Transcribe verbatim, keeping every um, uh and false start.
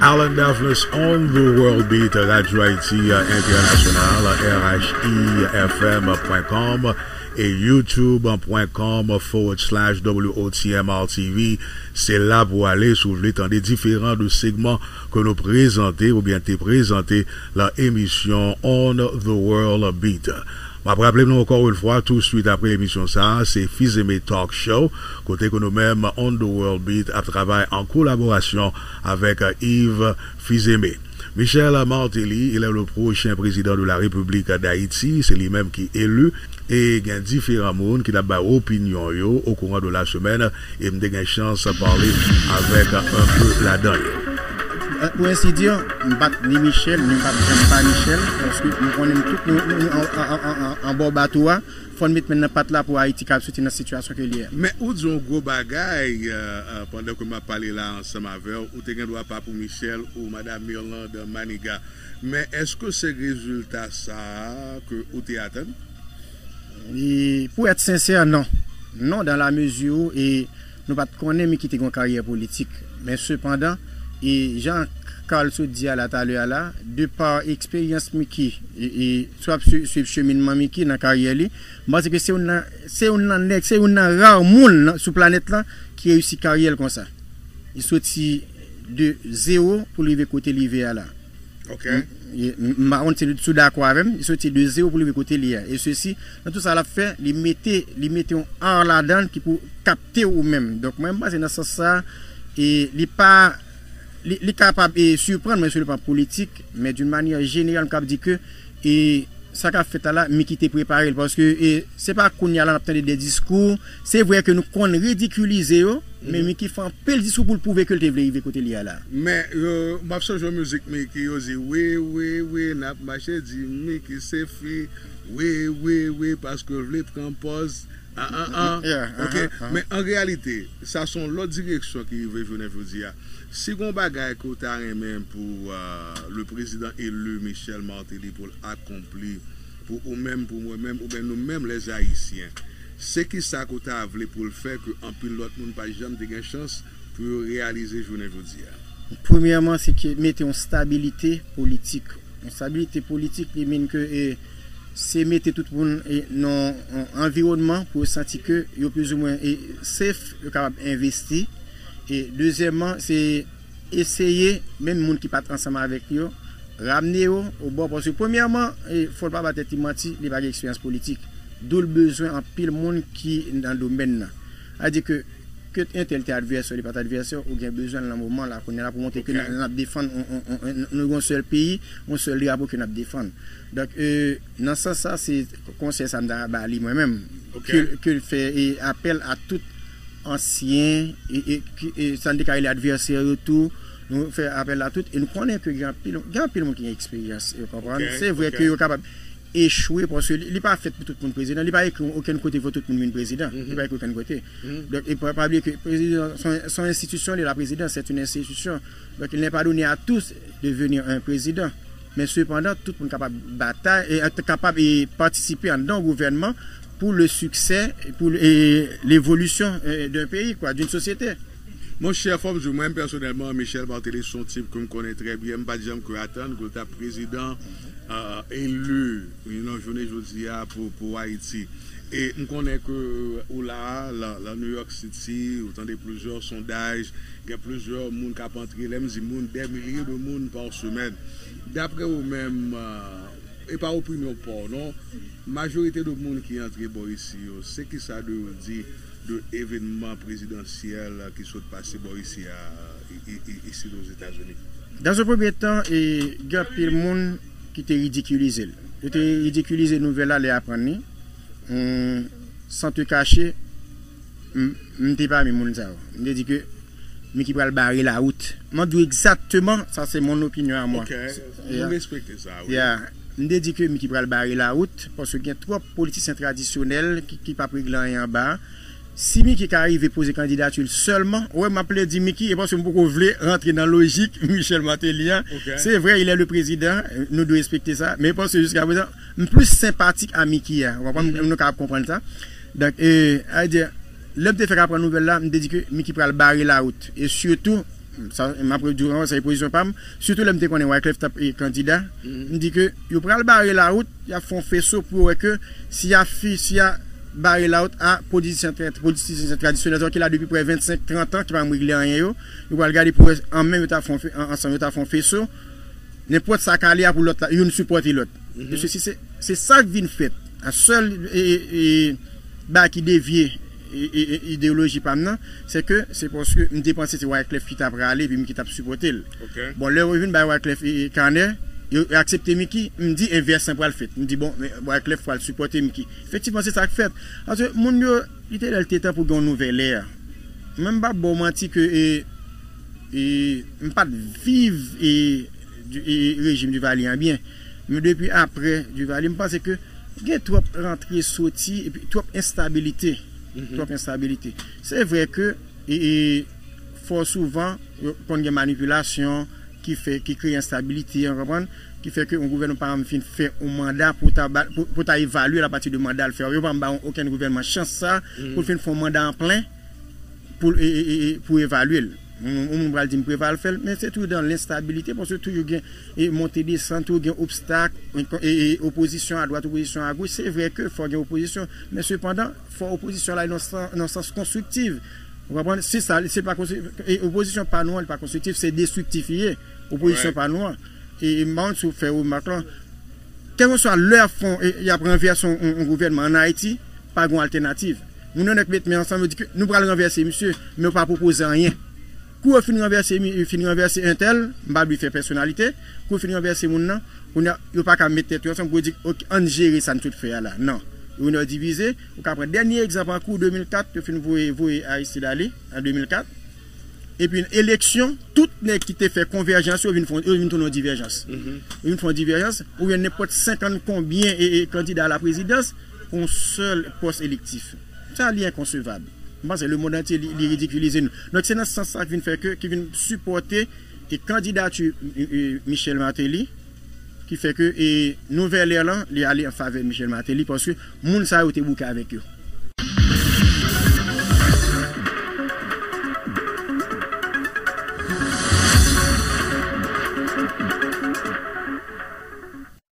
Alan Daphnis on the World Beat, Radio Haïti International, R H I F M point com et youtube point com forward slash W O T M R T V. Se la pou ale si w vle tande diferan de segman ke nou prezante oubyen te prezante nan emisyon On the World Beat. M ap raple nou ankò yon fwa, tou swit apre emisyon sa a, se Fizeme Talk Show, kote ke nou menm On the World Beat ap travay an kolaborasyon avèk Yves Fizeme. Michel Martelly, il est le prochain président de la République d'Haïti, se li menm ki eli, e gen diferan moun ki t ap bay opinyon yo au courant de la semaine, e m te gen chans pale avèk un peu ladan yo. Pou ensi di, m pa t ni Michel, ni m pa t janm pa Michel, paske m konnen nou tout nou, nou, nou an, an, an, an, an bò bato a. Fò n met men nan pat la pou Ayiti kab soti nan sitiyasyon ke l ye a. Men ou di yon gwo bagay pandan ke m ap pale la ansanm avè w, ou te gen dwa pa pou Michel ou Madanm Mirlande Manigat. Men èske se rezilta sa a ke ou te atann? Pou èt sensè, non. Non, dans la mesure où e nou pa t konnen Micky te gen yon karyè politik. Men sepandan, e jan Carl sot di a la talè a la, de pa eksperyans Micky, e, e, si w ap swiv cheminman Micky nan karyè li, m panse ke se youn nan, se youn nan nèg, se youn nan ra moun sou planèt lan ki reyisi karyè l konsa. Li soti de zewo pou l rive kote l rive a la. Ok. M pa konn si w dakò avè m, li soti de zewo pou l rive kote l ye a. E sesi, nan tout sa l ap fè, li mete, li mete yon ar ladan l ki pou kapte ou menm. Donk mwen, m panse nan sans sa, e li pa, li, li kapab e siprann mwen sou le plan politik, men d'une manière générale, m kab di ke e sa k ap fèt la la, Micky te prepare l, paske e se pa kounye a la n ap tande de diskou. Se vre ke nou konn ridikilize yo, men Micky fè anpil diskou pou l pwouve ke l te vle rive kote l ye a la. Men m ap sonje yon mizik Micky yo di wi wi wi n ap mache di Micky se fi wi wi wi paske l vle pran pòz an an an. Ok. Men an reyalite sa se yon lòt direksyon ki rive jounen jodi a. Si gen yon bagay ke w ta renmen pou le prezidan eli Michel Martelly pou l akonpli pou ou menm, pou mwen menm, oubyen nou menm lèzayisyen, se kisa ke w ta vle pou l fè ke anpil lòt moun pa t janm te gen chans pou yo reyalize jounen jodi a? Premyèman, se ke mete yon stabilite politik. Yon stabilite politik, li mean ke e, se mete tout moun e, nan yon anviwònman pou yo santi ke yo plizoumwen e, safe, yo kapab envesti. E dezyèmman, se eseye menm moun ki pa t ansanm avèk yo, ramne yo obò. Paske premyèman, e, fò n pa ba tèt li manti, li pa gen eksperyans politik. Dou l bezwen anpil moun ki nan domèn nan. Sa vle di ke, ke entèl te advèsè w, li pa t advèsè w, ou gen bezwen l nan moman la, kounye a la pou montre ke n ap defann, nou gen yon sèl peyi, yon sèl drapo ke n ap defann. Donk, e, nan sans sa, se konsèy sa m ta ba li mwen menm. Ke, ke l fè e, apèl a tout ansyen, e, e, e sa n te ka rele advèsè yo tou, nou fè apèl a tout, e nou konnen ke gen anpil, gen anpil moun ki gen eksperyans, ou konprann? Se vre ke yo kapab echwe, paske li, li pa fèt pou tout moun prezidan, li pa ekri okenn kote pou tout moun vin prezidan, li pa ekri okenn kote. Donk, e pa, pa bliye ke prezidan, se yon enstitisyon, li la prezidan, se yon enstitisyon. Donk, il n'est pas donné à tous de venir un président. Men sepandan, tout moun kapab batay, e, kapab e, patisipe anndan yon gouvènman pou le succès, pou e, l'évolution e, d'un pays, quoi, d'une société. Monchè, fò m di w, mwen pèsonèlman, Michel Martelly se yon tip ke m konnen trè byen. M pa t janm kwè atann ke l t ap prezidan eli nan jounen jodi a pou, pou Ayiti. E m konnen ke ou la a, nan, nan New York City, ou tande plizyè sondaj, gen plizyè moun k ap antre. Lè m di moun, dè milye de moun pa semèn. Daprè ou menm, e pa opinyon pa w non, majorite de moun ki antre bò isi yo, se kisa de yo di de evènman prezidansyèl ki sot pase bò isi a, isi Ozetazini? Dans un premier temps, e, gen anpil moun ki te ridikilize l. Yo te ridikilize nouvèl la lè y aprann li. San te kache, m, m te pami moun sa yo. M te di ke Micky pral bare lawout. M ap di w egzakteman, sa se mon opinyon a mwen. Ok, nou respekte sa, wi. Yeah. M te di ke Micky pral bare lawout, paske gen twòp politisyen tradisyonèl ki, ki p ap regle anyen anba a. Si Micky ka rive poze kandidati l sèlman, ou wè m ap plede di Micky, e paske m poko vle rantre nan lojik Michel Martelly an. Se vre, il est le président, nou dwe respekte sa, men paske jiska prezan, m plis senpatik a Micky a. Ou konprann? Nou kapab konprann sa. Donk, e, sa vle di, lè m te fèk aprann nouvèl la, m te di ke Micky pral bare lawout. E sitou, Sa, m ap di w ankò, sa se pozisyon pa m. Sitou lè m te konnen Wyclef t ap e, kandida. M di ke yo pral bare lawout, y ap fè yon feso pou yo wè ke si y a fi, si y a bare lawout a politisyen, politisyen tradisyonèl ki la depi prè vennsenk, trant an, ki pa janm regle anyen yo, yo pral gade pou wè anmenm yo ta fè yon fe- an- ansanm yo ta fè yon feso. Nenpòt sa k ale a pou lòt la, youn sipòte lòt. Mesye, si se, se sa k vin fèt. A sèl e, e, e, bagay ki devye e, e, e, ideyoloji pa m nan, se ke se paske m te panse se Wyclef ki t ap rale epi m ki t ap sipòte l. Bon, lè yo vin bay Wyclef e, e, kanè, yo, yo aksepte Micky, m di envès lan pral fèt. M di, bon, men Wyclef pral sipòte Micky. Efektivman, se sa k fèt. Paske moun yo, li te lè l te tan pou gen yon nouvèl è. Mwen, m p ap ba w manti ke e, e, m pa t viv e, e, rejim Duvalier an byen. Men depi apre Duvalier, m panse ke gen twòp rantre soti epi twòp enstabilite. Twòp enstabilite. Se vre ke e, e, fò souvan, yo konn gen manipilasyon ki fè, ki kreye enstabilite, w konprann? Ki fè ke yon gouvènman pa janm fin fè yon manda pou ta, ba- pou, pou ta evalye l apati de manda l fè. Yo pa janm ba yon, okenn gouvènman chans sa pou l fin fè yon manda an plen pou, e, e, e, e, pou evalye l. Yon moun pral di m Preval fè l, men se toujou dan lenstabilite, paske toujou gen e, monte desann, toujou gen obstak, e, e, opozisyon adwat, opozisyon agoch. Se vre ke fò gen opozisyon, men sepandan, fò opozisyon la nan sans, nan sans konstriktif. Ou konprann? Se sa, se pa konstri- e, opozisyon pa nou an, li pa konstriktif, se destriktif li ye. Opozisyon pa nou an. E, e m pa konn si w fè remak lan, kèlkeswa lè y ap fè yon- y ap ranvèse yon, yon, yon gouvènman ann Ayiti, pa gen altènativ. Moun yo nèk met men ansanm, yo di ke nou pral ranvèse misye, men yo pa pwopoze anyen. Kou yo fin ranvèse, mi- fin ranvèse entèl, m pa vle fè pèsonalite, kou yo fin ranvèse moun nan, kounye a, yo pa ka met tèt yo ansanm pou yo di, ok, ann jere sa n sot fè a la. Non. Yo vin yo divize, ou ka pran dènye egzanp an kou de mil kat, yo fin voye, voye Aristide ale, an de mil kat. Epi eleksyon, tout nèg ki te fè konvèjans yo vin fè, yo vin tounen yon divèjans. Yo vin fè yon divèjans, oubyen nenpòt senkant konbyen e, e kandida a la prezidans pou yon sèl pòs elektif. Sa li enkonsevab. M panse lemonn antye li, li ridikilize nou. Donk se nan sans sa k vin fè ke, ki vin sipòte e kandidati e, e, Michel Martelly, ki fè ke e nouvèl è lan, li ale an favè Michel Martelly, paske moun sa yo te bouke avèk yo.